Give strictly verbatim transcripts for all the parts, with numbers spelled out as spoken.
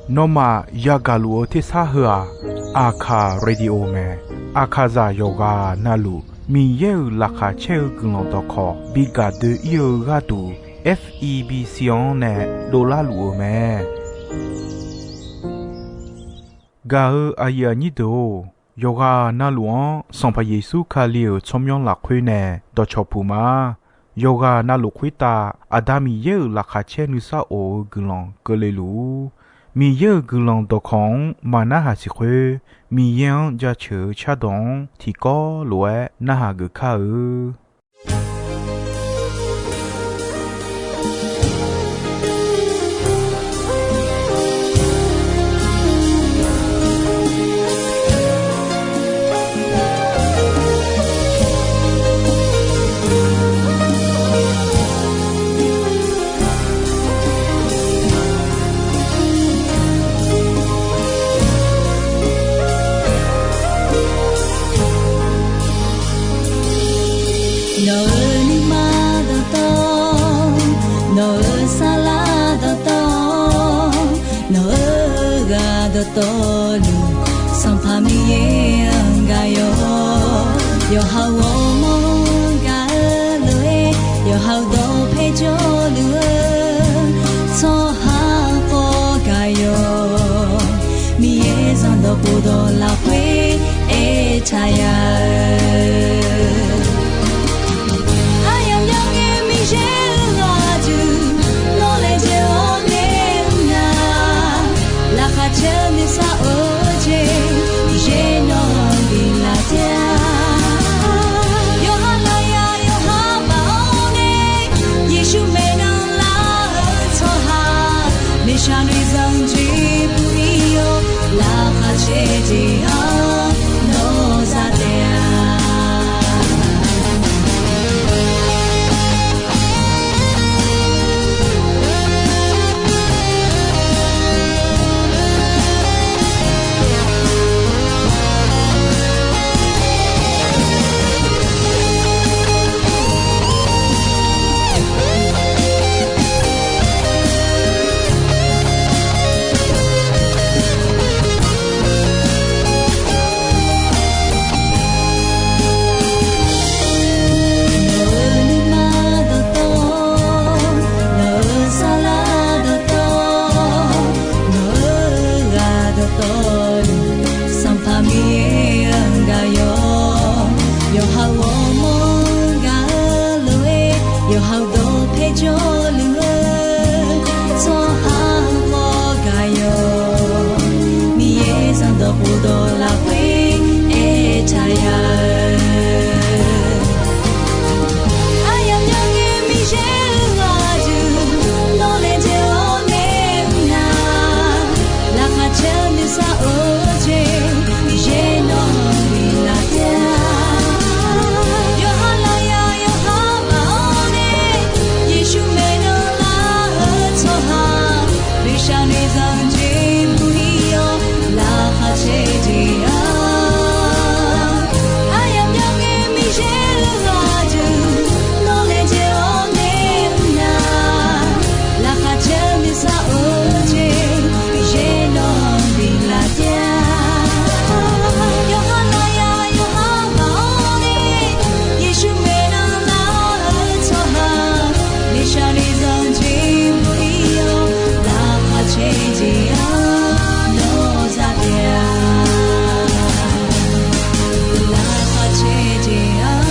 Nawmaf yagaq luf-eu tersar heu-aq, Aqkaq Radio mae. Aqkaqzaq yawqghaq navluf Miqyaer-euq laqkhaq caer-eu guiqlanq dawqkawq bi gaq doe-ir-eu gharduq, F E B C-anr nae dovlar luf-eu mae. Gaq-eu aqyuif aqnyir deuq-or, yawqghaq navluf-anr Sanqpaq Yeqsur Kali-euq tsawrmyanr lafkhoer nae dawqcawq puq ma. Yawqghaq navluf khoertav Aqda Miqyaer-euq laqkhaq caer nuisar of-eu guiqlanq keuvle luf-ur. Miqyaer-euq guiqlanq dawqkawq-anr maq narhaq siq khoer, Miqyaer-anr jaceuq-eu cardawq-anr tiqkawv lof-aer narhaq geuf kar-eu. Nawq-euq nuima dawqtawv, nawq-euq saflar dawqtawv, nawq-euq ghaq dawqtawvluf, Sanqpaq Miqyaer-anr gaq yawq. Yawqha-euq ghawrmawr-anr gaq-eu lof-aer, yawqha-euq dawqpae jawrluf-eu tsawrhaq khawf gaq yawq. Miqyaer zanqdawq khofdawq lafkhoer aertaq ya-eu, aryamq myanr ngae Miqyaer-euq ghaq duq, nawr laejae-awr nae mr nar, laqkhaq caer-eu nuisar of-eu jeq, Miqyaer nawq-anr biflaf taef-a. Yawqha lafyaq yawqha baf-awr nae, Yeqsur maeqnan lar-eu tsawrhaq, maeqshaq noeqzanq jeq bui-ir-awr, laqkhaq caer jeq-anr nawr za taef-a. Nawq-euq nuima dawqtawv, nawq-euq saflar dawqtawv, nawq-euq ghaq dawqtawvluf, Sanqpaq Miqyaer-anr gaq yawq. Yawqha-euq ghawrmawr-anr gaq-eu lof-aer, yawqha-euq dawqpae jawrluf-eu tsawrhaq khawf gaq yawq. Miqyaer zanqdawq khofdawq lafkhoer aertaq ya-eu, aryamq myanr ngae Miqyaer-euq ghaq duq, nawr laejae-awr nae mr nar, laqkhaq caer-eu nuisar of-eu jeq, Miqyaer nawq-anr biflaf taef-a. Yawqha lafyaq yawqha baf-awr nae, Yeqsur maeqnan lar-eu tsawrhaq, maeqshaq noeqzanq jeq bui-ir-awr, laqkhaq caer jeq-anr, aryamq myanr ngae Miqyaer-euq ghaq duq, nawr laejae-awr nae mr nar, laqkhaq caer-eu nuisar of-eu jeq, Miqyaer nawq-anr biflaf taef-a. Yawqha lafyaq yawqha baf-awr nae, Yeqsur maeqnan lar-eu tsawrhaq, maeqshaq noeqzanq jeq bui-ir-awr, laqkhaq caer jeq-anr nawr za taef-a. Laqkhaq caer jeq-anr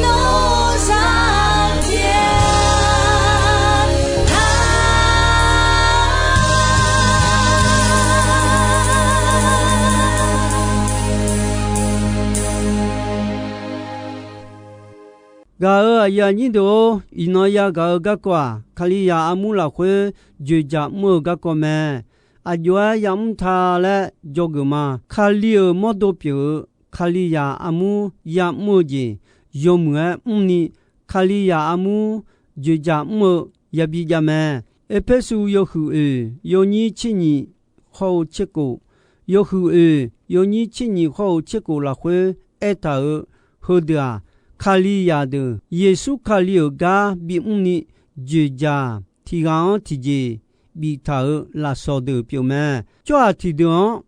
nawr za taef-a. Gaq-euq aqyuif aqnyir deuq-or, iqnan yagaq-eu garkawv-aq, Kalizaq armur lafkhoer dzoeqdzaq mr-eu garkawv mae. Aqjox-aer yamr ta laer dzawgeuf ma. Kali-euq mawrdo pyeuf-eu Kalizaq armur yamr-eu jeq yawmuiq-aer mrni, Kalizaq armur dzoeqdzaq mr-eu yabi jav mae. Erpersu yawhuiq oeq yawnyir tser nyiq hawr-eu tser kof, yawhuiq oeq yawnyir tser nyiq hawr-eu tser kof lafkhoer aertaq-euq heudeuq-aq, Kalizaq deuq Yeqsur Kali-euq gar bimrni dzoeqdzaq tiq ghaq-anr tiqjeq biftaq-euq lafsawq deuq pyeuf mae. Tsawrhaq tiqdeuq-anr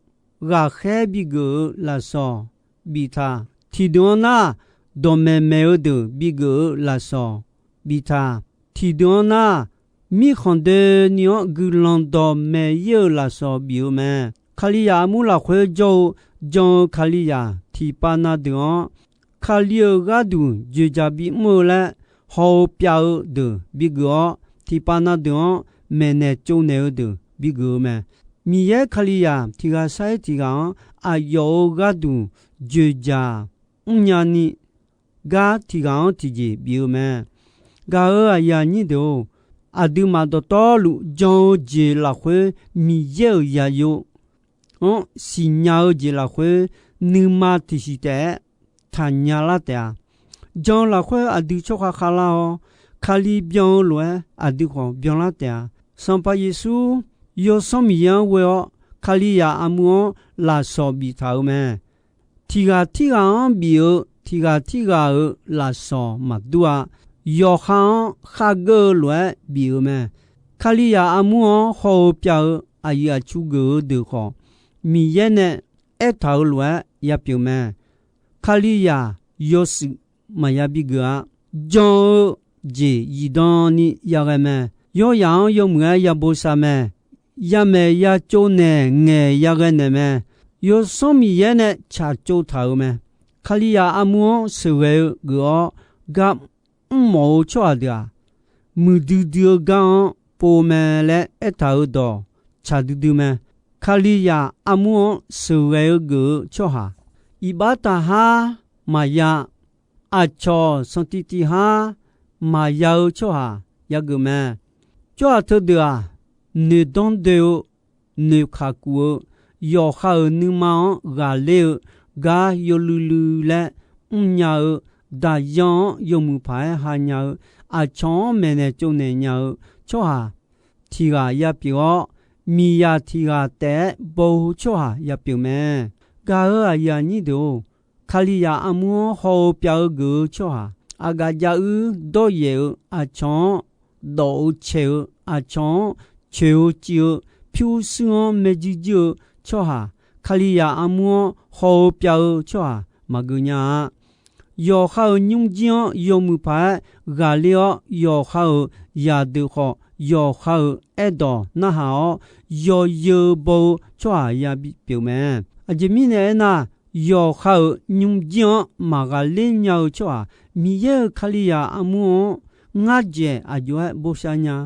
ghaqkhaer bigeuf-eu lafsawq biftaq, tiqdeuq-anr nar, dawqmaeq maeq-eu deuq bigeuf-eu lafsawq biftaq, tiqdeuq-anr nar, mirkhanq doeni-anr guiqlanq dawqmaeq ir-eu lafsawq bif-eu mae. Kalizaq armur lafkhoer jawr-eu jan-eu Kalizaq tiqpav na deuq-anr, Kali-euq gharduq dzoeqdzaq bimr-eu laer haw-eu pyav-eu deuq bigeuf-awr, tiqpav na deuq-anr maeqnaeq tsovnaeq-eu deuq bigeuf-eu mae. Miqyaer Kalizaq tiq ghaq sar-iq tiq ghaq-anr aqyawf-euq gharduq dzoeqdzaq mrnya ni, gar tiq ghaq-anr tiqjeq bif-eu mae. Gaq-euq aqyuif aqnyir deuq-or, aqduimaf dawqtawvluf jan-eu jeq lafkhoer Miqyaer-euq zaqyo-anr siqnya-eu jeq lafkhoer nuima tiqsiq taef-aer taqnya lar taef-a. Jan-eu lafkhoer aqdui tsawrkhav khavlar-awr, Kali byan-eu lof-aer aqdui khawf byanlar taef-a. Sanqpaq Yeqsur Yawsanr Miqyaer-anr ghoe-awr Kalizaq armur-anr lafsawq biftaq-eu mae. Tiq ghaq tirghaq-anr bif-eu tiq ghaq tirghaq-euq lafsawq maqdur-a. Yawqha-anr khargeur-eu lof-aer bif-eu mae. Kalizaq armur-anr haw-eu pyav-eu aqyuif aqtsu geuf-eu deuq khawf, Miqyaer nae aertaq-euq lof-aer yapyeuf mae. Kalizaq yawshuif maqya bigeuf-a. Jan-eu jeq zifdan ni yaghae mae. Yawryaf-anr yawmuiq-aer yabosav mae. Yamaeq yatsov naeq ngaeq yaghae naeq mae. Yawsanr Miqyaer nae tsaqtsov taq-euq mae. Kalizaq armur-anr sheuqghae-eu geuf-awr gar mrmawf-eu tsawrhaq deuq-aq, muiqdui dui-eu gar-anr pov mae laer aertaq-euq dawq tsaq duidui mae. Kalizaq armur-anr sheuqghae-eu geuf-eu tsawrhaq, iqbax taqhar maqya, aqcawq sanqtiq tiq har maqya-eu tsawrhaq yageuf mae. Tsawrhaq teudeuq-aq, noeqdanr doe-eu, noeqkaq kuf-eu, yawqha-euq nuima-anr ghaqler-eu gar yawluiv luiv laer mrnya-eu, daqyan-anr yawmuiq paq-aer hanya-eu, aqcawq-anr maeqnaeq tsovnaeq nya-eu tsawrhaq tiq ghaq yapyeuf-awr, miqzaq tiq ghaq taef-aer baw-eu tsawrhaq yapyeuf mae. Gaq-euq aqyuif aqnyir deuq-or, Kalizaq armur-anr haw-eu pyav-eu geuf-eu tsawrhaq, aqgaf jav uir dawryaef-eu, aqcawq-anr dawf-eu caeq-eu, aqcawq-anr coeq-eu civ-eu, pyurshuir-anr maerjuir juir-eu tsawrhaq, Kalizaq armur-anr haw-eu pyav-eu tsawrhaq maqgeuf nya-a. Yawqha-euq nymrjir-anr yawmuiq paq-aer ghaqler-awr, yawqha-euq zaqdeuq khawf, yawqha-euq aerdawq narhaq-awr, yawzeu baw-eu tsawrhaq yabi pyeuf mae. Aqjeq mirnae aernar, yawqha-euq nymrjir-anr maqghaqler nya-eu tsawrhaq, Miqyaer-euq Kalizaq armur-anr ngar dzaeq aqjox-aer bosav nya,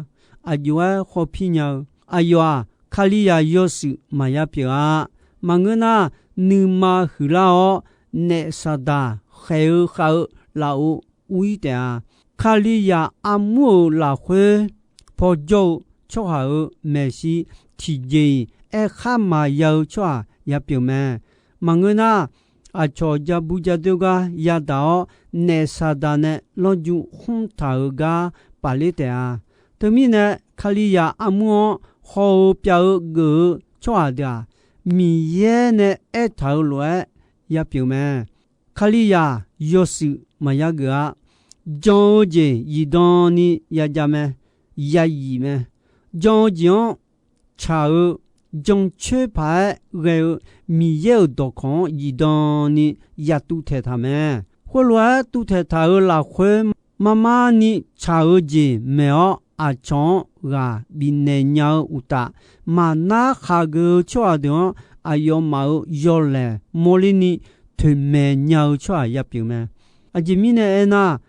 aqjox-aer khawpir nya-eu, aqyawf-aq, Kalizaq yawshuif maqya pyeuf-a. Maqngeur nar, nuima huiqlar-awr, naef saqdaq khaeq-eu khav-eu lafov ur-ir taef-a. Kalizaq armur-euq lafkhoer pawjawr-eu tsawrhaq-euq maeqshi tiqjeq-iq aerkhar maqya-eu tsawrhaq yapyeuf mae. Maqngeur nar, aqcawq jabu jadoer gar yadaq-awr, naef saqdaq nae lawrju khmr taq-euq gar pafler taef-a. Teumirnae, Kalizaq armur-anr haw-eu pyav-eu geuf-eu tsawrhaq deuq-aq, Miqyaer nae aertaq-euq lof-aer yapyeuf mae. Kalizaq yawshuif maqya geuf-a. Jan-eu jeq zifdan ni yajav mae, yazif mae. Jan-eu jeq-anr tsaq-eu, jancoer paq-aer ghae-eu Miqyaer-euq dawqkawq-anr zifdan ni yatuv taeqtaq mae. Khoerlof-aer tuv taeqtaq-euq lafkhoer, marmar ni tsaq-eu jeq maeq-awr, aqcawq-anr ghaq bifnaeq nya-eu uqtaf, maqnar khaqgeuf-eu tsawrhaq deuq-anr aqyawfmaf-euq yawlaeq mawrler ni toeqmaeq nya-eu tsawrhaq yapyeuf mae. Aqjeq mirnae aernar,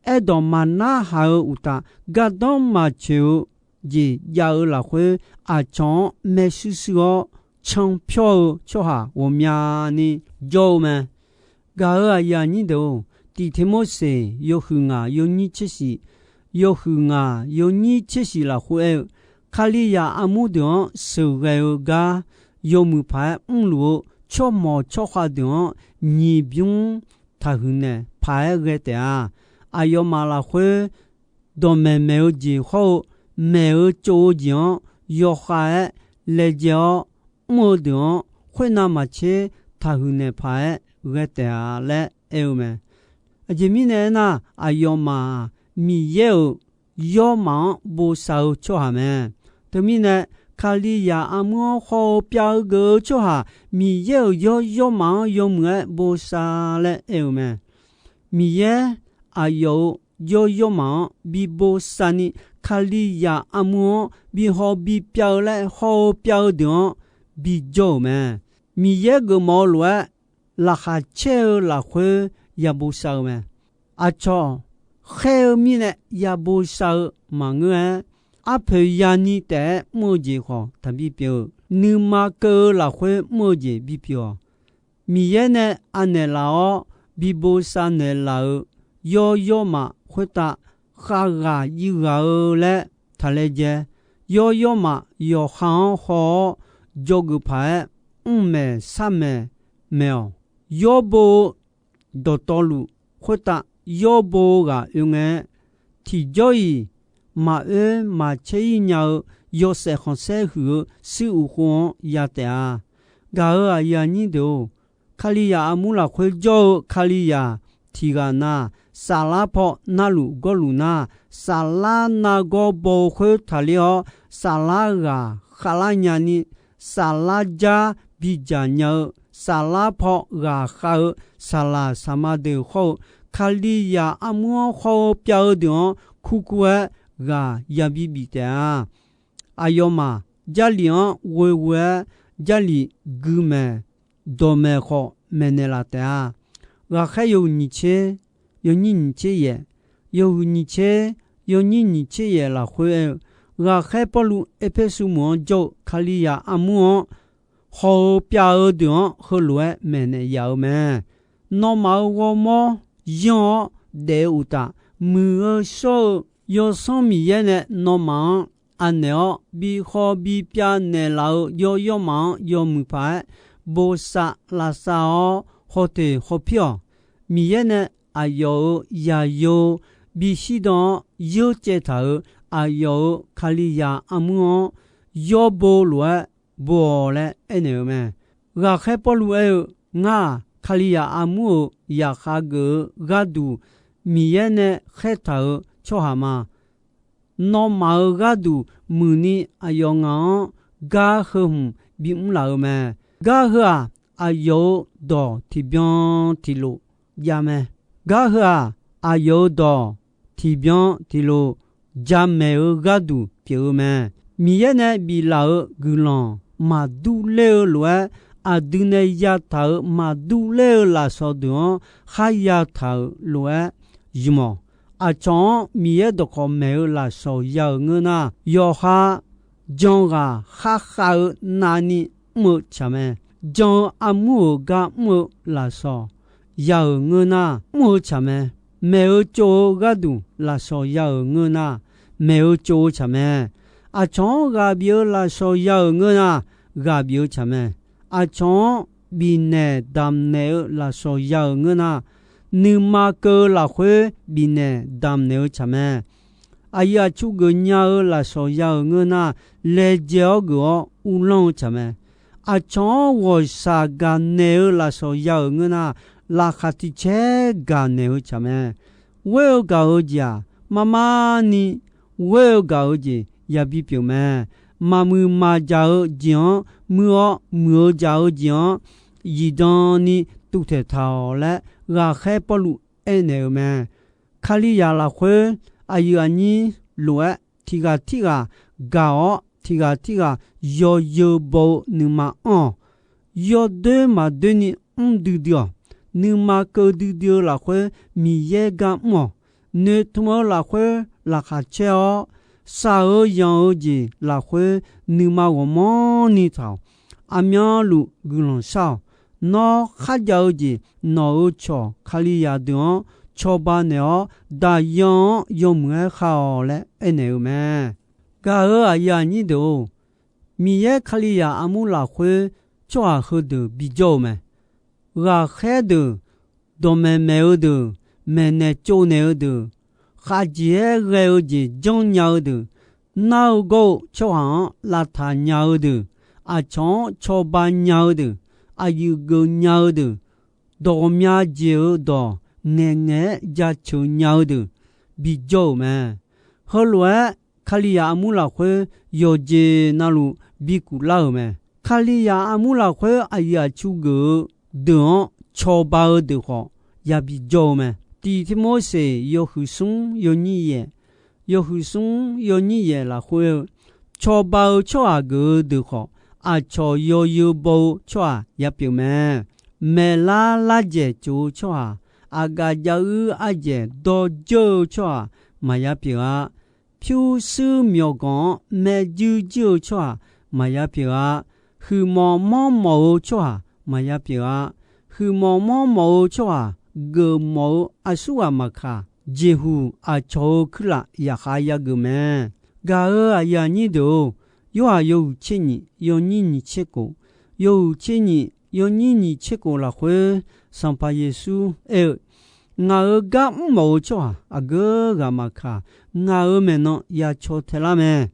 aerdawq maqnar haq-eu uqtaf, gardanr maqtsoeq-eu jeq jav-eu lafkhoer, aqcawq-anr maershuir shuir-awr canpyawr-eu tsawrhaq ghawqmyani jawr-eu mae. Gaq-euq aqyuif aqnyir deuq-or, Tiq Tirmorseq yawhuiq ngaq yawnyir tser shif, yawhuiq ngaq yawnyir tser shif lafkhoer aer-eu, Kalizaq armur deuq-anr sheuqghae-eu gar yawmuiq paq-aer mrluf-eu tsawrmawq tsawrkhav deuq-anr nyiq bymr taqhuiq naeq paq-aer ghae taef-a. Aqyawfmaf lafkhoer dawqmaeq maeq-eu jeq hawr-eu, maeq-eu tsov-eu jeq-anr yawkhav-aer laejae-awr mr-eu deuq-anr, khoernav maqtser taqhuiq naeq paq-aer ghae taef-a laer aer-eu mae. Aqjeq mirnae aernar, aqyawfmaf-aq, Miqyaer-euq yawrmaf-anr bosav-eu tsawrhaq mae. Teumirnae, Kalizaq armur-anr haw-eu pyav-eu geuf-eu tsawrhaq, Miqyaer-euq yawr yawrmaf-anr yawmuiq-aer bosav laer aer-eu mae. Miqyaer aqyawf-euq yawr yawrmaf-anr bi bosav ni, Kalizaq armur-anr bi haw bi pyav-eu laer haw-eu pyav-eu deuq-anr bijawr-euq mae. Miqyaer geufmawf-eu lof-aer, laqkhaq caer-eu lafkhoer ya bosav-eu mae. Aqcawq khaer-eu mirnae ya bosav-eu maqngeur-aer, arpoeq yani taef-aer mr-eu jeq khawf taqbi pyeuf-eu, nuima keuv-eu lafkhoer mr-eu jeq bipyeuf-awq. Miqyaer nae anaeq laf-awr bi bosav naeqlaf-euq yawr yawrmaf khoertav khavghaq jiv ghaq-eu laer taqlaejae. Yawr yawrmaf yawqha-anr haw-awr, dzawgeuf paq-aer mrmaeq sharmaeq maeq-awq. Yawrbo-eu dawqtawvluf khoertav yawrbo-eu ghaq oe ngae-aer, tiqjawr-iq maqoer maqcaer-ir nya-eu yawshaef khanqsaer huiq-eu shuir uq khov-anr ya taef-a. Gaq-euq aqyuif aqnyir deuq-or, Kalizaq armur lafkhoer jawr-eu Kalizaq tiq ghaq na, saflar paw narluf gawrluf nar, saflar nargawr baw-eu khoer taqler-awr, saflar ghaq khavlar nyani, saflar jar bidzaq nya-eu, saflar paw ghaqkhav-eu saqlaq saqma deuq hawr-eu, Kalizaq armur-anr haw-eu pyav-eu deuq-anr kurkur-aer ghaq yabi bif taef-a. Aqyawfmaf Jarlif-anr ghoeghoe-aer, Jarlif guimaeq dawqmaeq khawf maeqnaeq laf taef-a. Ghaqkhaer yawhuiq nyiq tser, yawnyir nyiq tser yaef, yawhuiq nyiq tser, yawnyir nyiq tser yaef lafkhoer aer-eu, ghaqkhaer Pawrluv Erpersu meuq-anr jawr-eu Kalizaq armur-anr haw-eu pyav-eu deuq-anr heulof-aer maeqnaeq yaf-eu mae. Nawmaf-euq ghawrmawr yanr-awr daef-eu uqtaf, muiq-eu shawr-eu Yawsanr Miqyaer nae nawmaf-anr anaeq-awr bi haw bi pyav naeqlaf-eu yawr yawrmaf-anr yawmuiq paq-aer bosav lavsav-awr hawteq hawpir-awq. Miqyaer nae aqyawf-euq yaqyo bishir dan-awr yeur caev taq-euq aqyawf-euq Kalizaq armur-anr yawr bo lof-aer bo-awq laer aernaeq-eu mae. Ghaqkhaer Pawrluv aer-eu, Ngar-aq, Kalizaq armur-euq zaqkhav geuf-eu gharduq Miqyaer nae khaertaq-euq tsawrhaq ma. Nawmaf-euq gharduq muiqni aqyawf ngaq-anr gar heu hmq bimr laf-eu mae. Gar heu-aq, aqyawf-euq dawq tiqbyan tiqlof jav mae. Gar heu-aq, aqyawf-euq dawq tiqbyan tiqlof jamaeq-eu gharduq pyeuf-eu mae. Miqyaer nae biflaf-euq guiqlanq maqdur ler-eu lof-aer, aqdui nae yataq-euq maqdur ler-eu lafsawq deuq-anr kharya taq-euq lof-aer ymq-awq. Aqcawq-anr Miqyaer dawqkawq maeq-eu lafsawq ya-euq ngeur nar, yawqha jan ghaq kharkhav-eu navni mr-eu tsaq mae. Jan-eu armur-euq gar mr-eu lafsawq ya-euq ngeur nar, mr-eu tsaq mae. Maeq-eu tsov-eu gharduq lafsawq ya-euq ngeur nar, maeq-eu tsov-eu tsaq mae. Aqcawq-anr ghaq bif-eu lafsawq ya-euq ngeur nar, ghaq bif-eu tsaq mae. Aqcawq-anr bifnaeq damqnaeq-eu lafsawq ya-euq ngeur nar, nuima keuv-eu lafkhoer bifnaeq damqnaeq-eu tsaq mae. Aqyuif aqtsu geuf nya-eu lafsawq ya-euq ngeur nar, laejae-awr geuf-awr uvlanr-eu tsaq mae. Aqcawq-anr ghawqshaq gaqnaeq-eu lafsawq ya-euq ngeur nar, laqkhaq tiq caer gaqnaeq-eu tsaq mae. Ghoer-eu gaq-eu jeq-aq, marmarni ghoer-eu gaq-eu jeq yabi pyeuf mae. Maqmuiq maqjaq-eu jeq-anr muir-awr, muiq-eu jaq-eu jeq-anr zifdan ni tuvtaeq taq-awq laer, ghaqkhaer Pawrluv aernaeq-eu mae. Kalizaq lafkhoer aqyuif aqnyir lof-aer, tiq ghaq tirghaq gaq-awr, tiq ghaq tirghaq yawzeu baw-eu nuima anr-awq. Yawdoer maqdoer ni mr duidui-awq. Nuima keuv duidui-eu lafkhoer Miqyaer gar mr-awq. Noeqtmq-eu lafkhoer laqkhaq caer-awr, shaq-eu yanq-eu jeq lafkhoer nuima ghawqmanrni taq-awq. Aqmyanluf guiqlanq shar-awq. Nawr kharjav-eu jeq nawq-euq cawq Kalizaq deuq-anr cawba naeq-awr, daqyan-anr yawmuiq-aer khav-awq laer aernaeq-eu mae. Gaq-euq aqyuif aqnyir deuq-or, Miqyaer Kalizaq armur lafkhoer tsawrhaq heudeuq bijawr-eu mae. Ghaqkhaer deuq, dawqmaeq maeq-eu deuq, maeqnaeq tsovnaeq-eu deuq, khaqjeq-aer ghae-eu jeq janrnya-eu deuq, nar-eu gawr-eu tsawrhaq-anr lavtaq nya-eu deuq, aqcawq-anr cawba nya-eu deuq, aqyuif geuf nya-eu deuq, dawq ghawqmya jeq-euq dawq ngaeqngaeq-aer jaceuq nya-eu deuq bijawr-euq mae. Heulof-aer Kalizaq armur lafkhoer yawqjeq navluf bikuf lar-euq mae. Kalizaq armur lafkhoer aqyuif aqtsu geuf-eu deuq-anr cawba-eu deuq khawf yabi jawr-eu mae. Tiq Tirmorseq yawhuiq smr yawnyir yaeq, yawhuiq smr yawnyir yaeq lafkhoer-eu, cawba-eu tsawrhaq geuf-eu deuq khawf, aqcawq yawzeu baw-eu tsawrhaq ya pyeuf mae. Maeqlar lardzaeq tsof-eu tsawrhaq, aqgaf jav-uir ardzaeq dawr dzeur-eu tsawrhaq maqya pyeuf-a. Pyurshuir myawqganq-anr maerjuir juir-eu tsawrhaq maqya pyeuf-a. Huiqmawf manrmawf-eu tsawrhaq maqya pyeuf-a. Huiqmawf manrmawf-eu tsawrhaq geufmawf-eu aqsurghaq maqkaq, jeqhuq aqcawq-euq kuirlaf yaqkhav yageuf mae. Gaq-euq aqyuif aqnyir deuq-or, Yorhaq yawhuiq tser nyif yawnyir nyiq tser khof, yawhuiq tser nyif yawnyir nyiq tser khof lafkhoer, Sanqpaq Yeqsur aer-eu, Ngaq-euq gar mrmawf-eu tsawrhaq aqgeu ghaq maqkaq, ngaq-euq maeqnan yacaw taelar mae.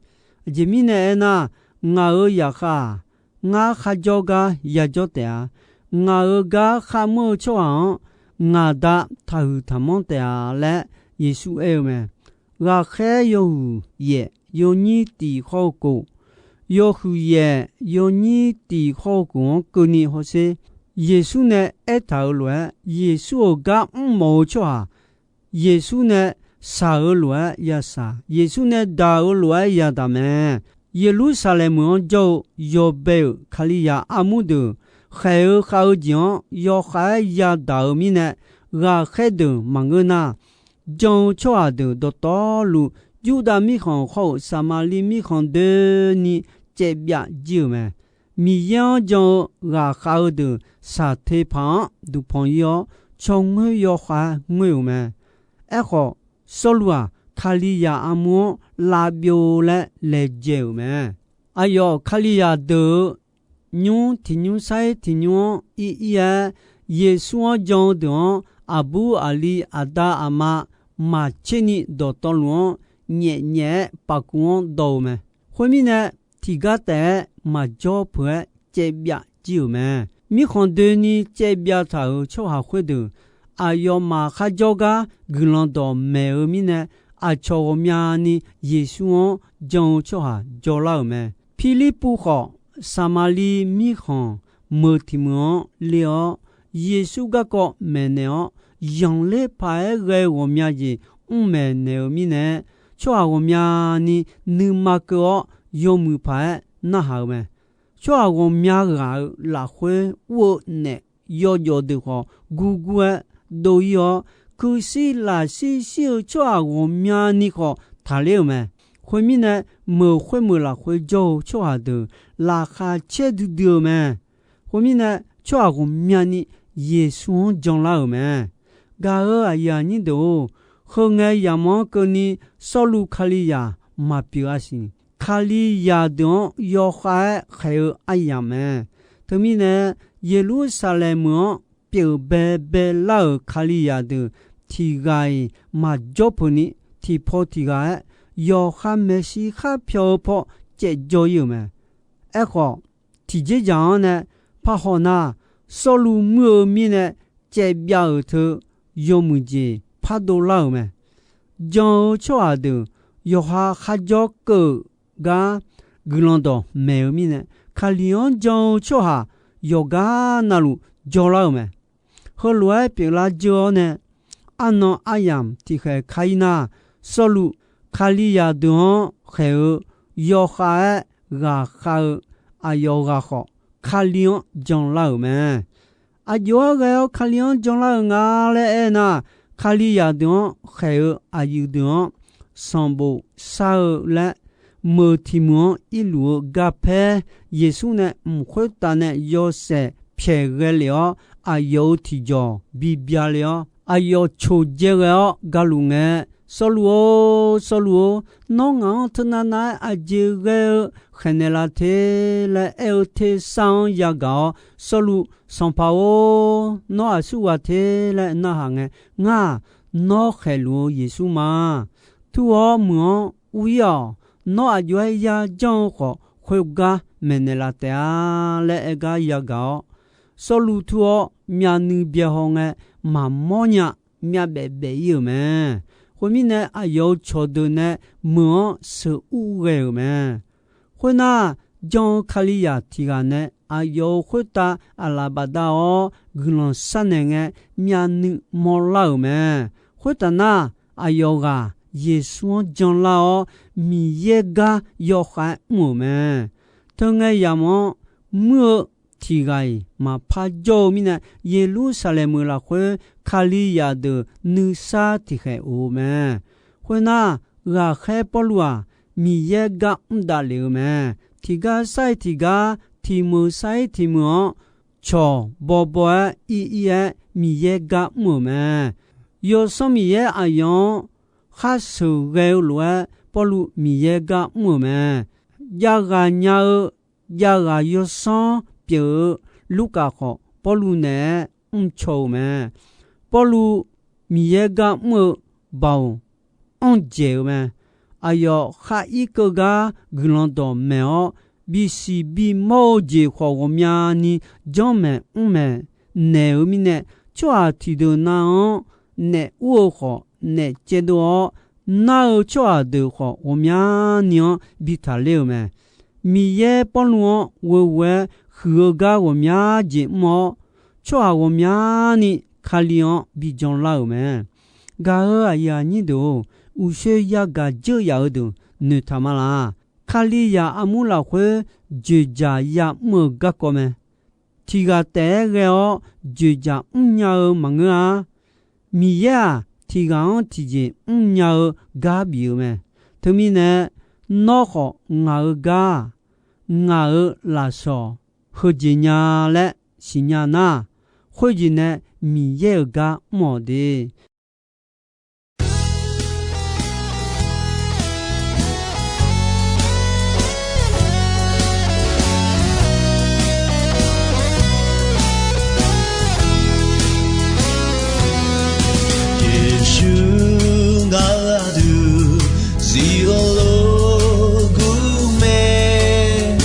Aqjeq mirnae aernar, ngaq-euq yaqkhav-aq, ngar kharjawr gar yajawr taef-a. Ngaq-euq gar kharmr-eu tsawrhaq-anr ngaq Da taqhuiq taqmanr taef-a laer Yeqsur aer-eu mae. Ghaqkhaer yawhuiq yaef yawnyir tiq hawr-eu khof, yawhuiq yaef yawnyir tiq hawr-eu khof-anr keuvni hawsher. Yeqsur nae aertaq-euq lof-aer, Yeqsur-euq gar mrmawf-eu tsawrhaq, Yeqsur nae shaq-euq lof-aer yashaq, Yeqsur nae daq-euq lof-aer yadaq mae. Yeqlursaqlaeq meuq-anr jawr-eu yawbae-euq Kalizaq armur deuq khaeq-eu khav-eu jeq-anr yawkhav-aer yadaq-euq mirnae, ghaqkhaer deuq maqngeur nar, jan-eu tsawrhaq deuq dawqtawvluf, Yurdav mirkhanq khawr-euq Saqmaqliv mirkhanq doeni caevbyav jir-euq mae. Miqyaer-anr jan-eu ghaqkhav-eu deuq saqteq paq-anr duqpanq ir-awr, tsawrngoer yawkhav-aer ngoer-euq mae. Aerkhawf, Sawrluv-aq, Kalizaq armur-anr lavbyov laer laejae-euq mae. Aqyawf Kalizaq deuq-euq nymr tiq nymr sar-ir tiq nymr-anr ir ir-aer, Yeqsur-anr jan-eu deuq-anr aqbur aqli aqda aqma maqtser ni dawqtawvluf-anr nyaef nyaef-aer paf kuv-anr dawv-eu mae. Khoermirnae, tiqgar taef-aer maqjawr peuq-aer caevbyav jir-euq mae. Mirkhanq doeni caevbyav taq-euq tsawrhaq khoerdeuq, aqyawfmaf kharjawr gar guiqlanq dawqmaeq-eu mirnae, aqcawq ghawqmyani Yeqsur-anr jan-eu tsawrhaq jawrlar-euq mae. Pirlirpuv khawf, Saqmaqliv mirkhanq meuq tiq meuq-anr ler-awr, Yeqsur garkawv maeqnaeq-awr, zanqler paq-aer ghae-eu ghawqmya jeq mr maeqnaeq-eu mirnae, tsawrhaq ghawqmyani nuima keuv-awr yawmuiq paq-aer narhaq-eu mae. Tsawrhaq ghawqmya ghaq-euq lafkhoer ur-eu naef yawjawf deuq khawf gurgur-aer dov-ir-awr, kuirshir lafshir shir-eu tsawrhaq ghawqmyani khawf taqler-euq mae. Khoermirnae, meuq khoermeuq lafkhoer jawr-eu tsawrhaq deuq laqkhaq caer duidui-eu mae. Khoermirnae, tsawrhaq ghawqmyani Yeqsur-anr janlar-euq mae. Gaq-euq aqyuif aqnyir deuq-or, heu ngae yamq-anr keuvni Sawrluv Kalizaq maqpyeuf-a siq. Kalizaq deuq-anr yawkhav-aer khaeq-eu aryamq mae. Teumirnae, Yeqlursaqlaeq meuq-anr pyeuf baebae lar-euq Kalizaq deuq tiq ghaq-iq maqjawr peuq ni, tiqpaw tiq ghaq-aer yawqha maeqshi khar pyaw-eu paw caevjawr ir-euq mae. Aerkhawf, tiqjeqjaq-anr nae parhaw nar, Sawrluv muir-eu mirnae caevbyav-euq teu yawmuiq jeq pardov lar-euq mae. Jan-eu tsawrhaq deuq yawqha kharjawr keuv-euq gar guiqlanq dawqmaeq-eu mirnae, Kali-anr jan-eu tsawrhaq yawqgar navluf jawrlar-euq mae. Heulof-aer pyeuflar dzeur-awr nae, arnan aryamq tiqkhaeq kar-ir nar, Sawrluv Kalizaq deuq-anr khaeq-eu yawkhav-aer ghaqkhav-eu aqyawf ghaq khawf, Kali-anr janlar-euq mae. Aqjox-aer ghae-awr Kali-anr janlar-eu nga laer aernar, Kalizaq deuq-anr khaeq-eu aqyuif deuq-anr sanqbof shar-eu laer meuq tiq meuq-anr irluf-eu garpaer Yeqsur nae mq khoertav nae yawshaef pyaeq ghae lef-awr, aqyawf-euq tiqjawq bibya le-awr, aqyawf coqdzae ghae-awr galuf ngae, Sawrluv-or, Sawrluv-or, nawr ngaq-anr teunav nav-aer aqjeq ghae-eu khaeqnaeq la te laer aer-eu tersar-anr yagaq-awr, Sawrluv, Sanqpaq-or, nawr aqsurghaq te laer narhaq ngae, ngar-aq, nawr khaeqluf-eu Yeqsur ma. Tur-awr meuq-anr ur-ir-awq. Nawr aqjox-aer yajanr-eu khawf, khoergar maeqnaeq laf taef-a laer aer gar yagaq-awr, Sawrluv tur-awr myavnuiv byaehaw ngae, maqmawr nya myavbaef baef-ir-euq mae. Teumirnae aqyawf-euq cawqdeuq nae meuq-anr sheuqur ghae-euq mae. Khoernar, jan-eu Kalizaq tiq ghaq nae aqyawf-euq khoertav aqlaf bafdav-awr guiqlanq sharnaeq ngae, myavnuiv mawrlar-euq mae. Khoertaf nar, aqyawf ghaq Yeqsur-anr janlar-awr, Miqyaer gar yawkhav-aer mr-euq mae. Teungae yamq-anr muir-eu tiq ghaq-iq maqpar jawr-eu mirnae, Yeqlursaqlaeq meuq lafkhoer Kalizaq deuq nuisar tiqkhaeq of-eu mae. Khoernar, ghaqkhaer Pawrluv-aq, Miqyaer gar mr davlef-eu mae. Tiqgar sar-ir tiqgar, tiq meuq sar-ir tiq meuq-anr, cawq bawbaw-aer ir ir-aer Miqyaer gar mr-euq mae. Yawsanr Miqyaer aqyawf-anr khar sheuqghae-eu lof-aer, Pawrluv Miqyaer gar mr-euq mae. Javghaq nya-eu javghaq yawsanr pyeuf-eu Lurkaf khawf, Pawrluv naeq-aer mrcaw-eu mae. Pawrluv Miqyaer gar mr-eu baoq anr dzaeq-eu mae. Aqyawf khar irkeuv gar guiqlanq dawqmaeq-awr, bisiq bimawr-eu jeq khawf ghawqmyani janrmaeq mrmaeq naeq-eu mirnae, tsawrhaq tiqdeuq nav-anr naef ur-eu khawf naef caevdov-awr, nar-eu tsawrhaq deuq khawf ghawqmyani-anr bi taqler-euq mae. Miqyaer Pawrluv-anr ghoeghoe-aer huiq-eu gar ghawqmya jeq mr-awr, tsawrhaq ghawqmyani Kali-anr bi janlar-euq mae. Gaq-euq aqyuif aqnyir deuq-or, uqshoe yagaq dzeur yaf-eu deuq noeqtaq ma laq. Kalizaq armur lafkhoer dzoeqdzaq yamr-eu garkawv mae. Tiq ghaq taef-aer ghae-awr dzoeqdzaq mrnya-eu maqngeur-a. Miqyaer-aq, tiq ghaq-anr tiqjeq mrnya-eu gar bif-eu mae. Teumirnae, nawr khawf ngaq-euq gar, ngaq-euq lafsawq heujeq nya laer siqnya nar, khoerjeq nae Miqyaer-euq gar mr-awq de. Yeqsur ngaq-euq aqdui zifluf lof gur mae,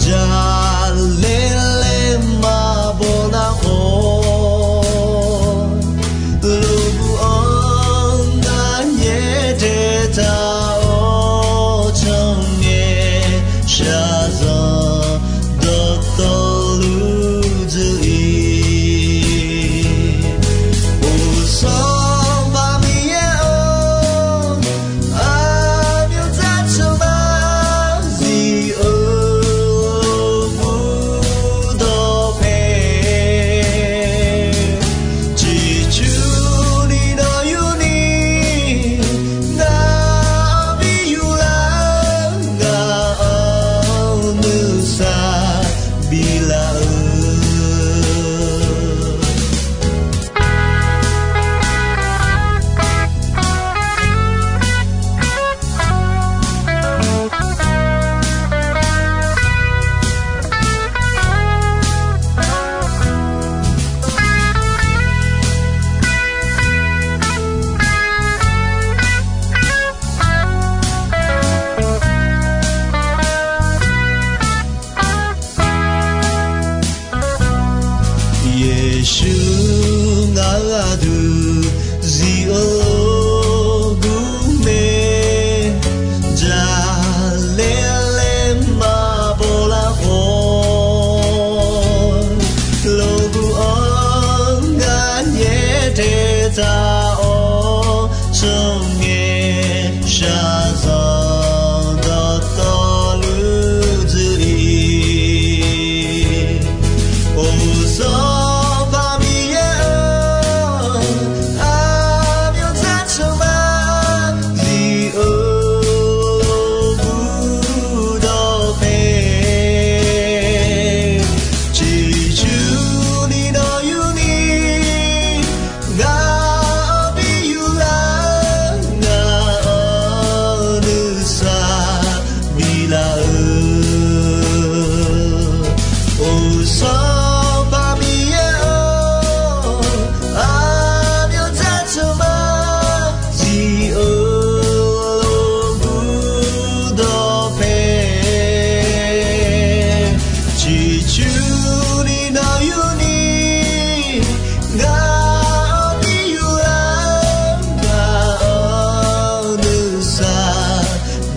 jaqlaer laer maqbaw nar khawf, lmqbuq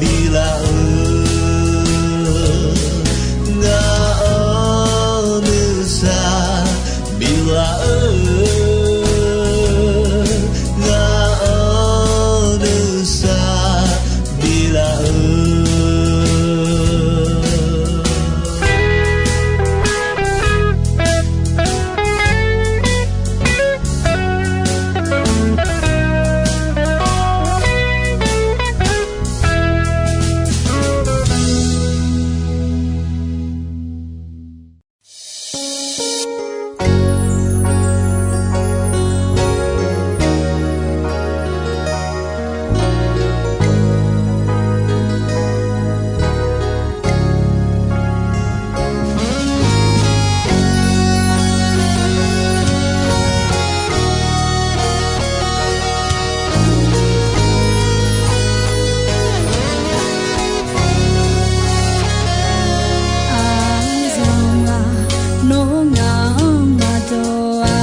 Bilaf-eu, ngaq-anr nuisar bilaf-eu, ngaq-anr nuisar bilaf-eu. Aqzaq-aq, nawr ngaq-anr maqdawq-a.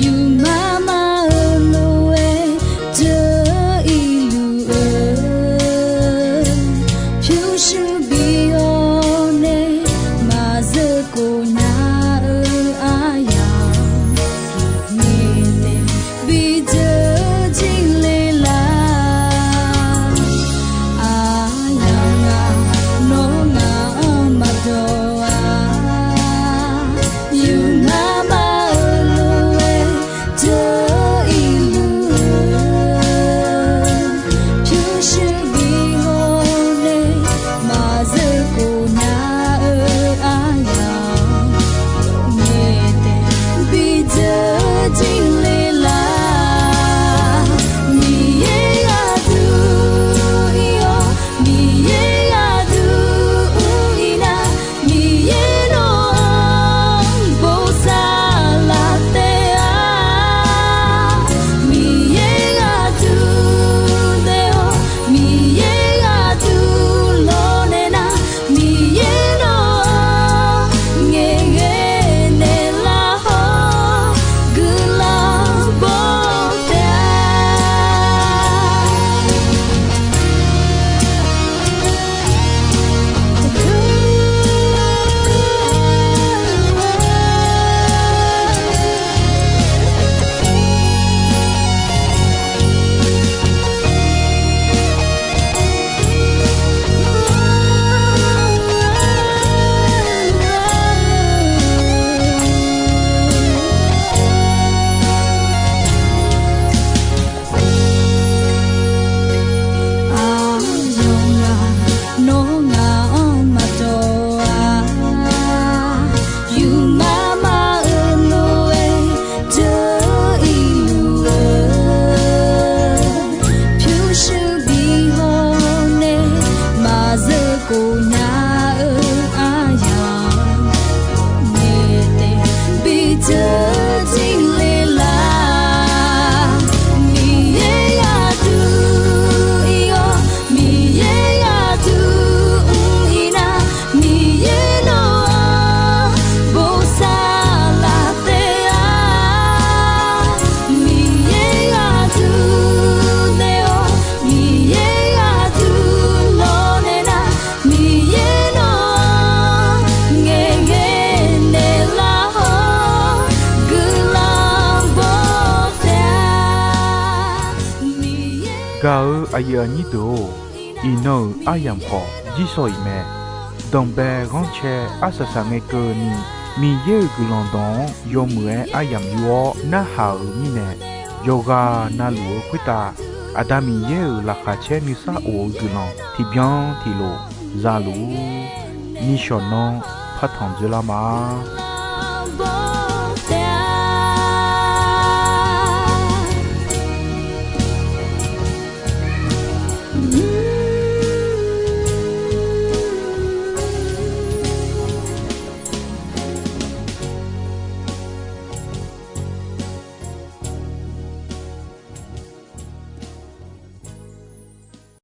Yufmar mar-eu lof-aer deuq-ir luf-eu, pyurshuir bi hawr nae maqzeuv khof nya-eu aryamq, ngaeq nae bi deuq jir le lar. Aqyawf-aq, nawr ngaq-anr maqdawq-a. Yufmar mar-eu lof-aer deuq-ir luf-eu, pyurshuir bi hawr nae maqzeuv khof nya-eu aryamq, ngaeq nae bi deuq jir le lar. Miqyaer gharduq ir-awr, Miqyaer gharduq ir nar, Miqyaer nawq-anr bosav laf taef-a. Miqyaer gharduq nae-awr, Miqyaer gharduq lawrnaeq nar, Miqyaer nawq-anr ngaeqghae naeqlaf hawr guiqlanq baw taef-a. Aqyawf-aq, nawr ngaq-anr maqdawq-a. Yufmar mar-eu lof-aer deuq-ir luf-eu, pyurshuir bi hawr nae maqzeuv khof nya-eu aryamq, ngaeq nae bi deuq jir le lar. Miqyaer gharduq ir-awr, Miqyaer gharduq mr ir nar, Miqyaer nawq-anr bosav laf taef-a. Miqyaer gharduq nae-awr, Miqyaer gharduq lawrnaeq nar, Miqyaer nawq-anr ngaeqghae naeqlaf hawr guiqlanq baw taef-a. Gaq-eu aqyuif aqnyir deuq-or, iqnan-euq aryamq khawf jir shawq-iq mae. Danqbae ghanrcae arsaq saq ngae keuvni, Miqyaer-euq guiqlanq dawq-anr yawmuiq-aer aryamq yur-awr narhaq-euq mirnae, yawqghaq navluf-eu khoertav Aqda Miqyaer-euq laqkhaq caer nuisar of-eu guiqlanq tiqbyan tiqlof za luf-ur. Nishawq nanr partanq dzoerlar ma.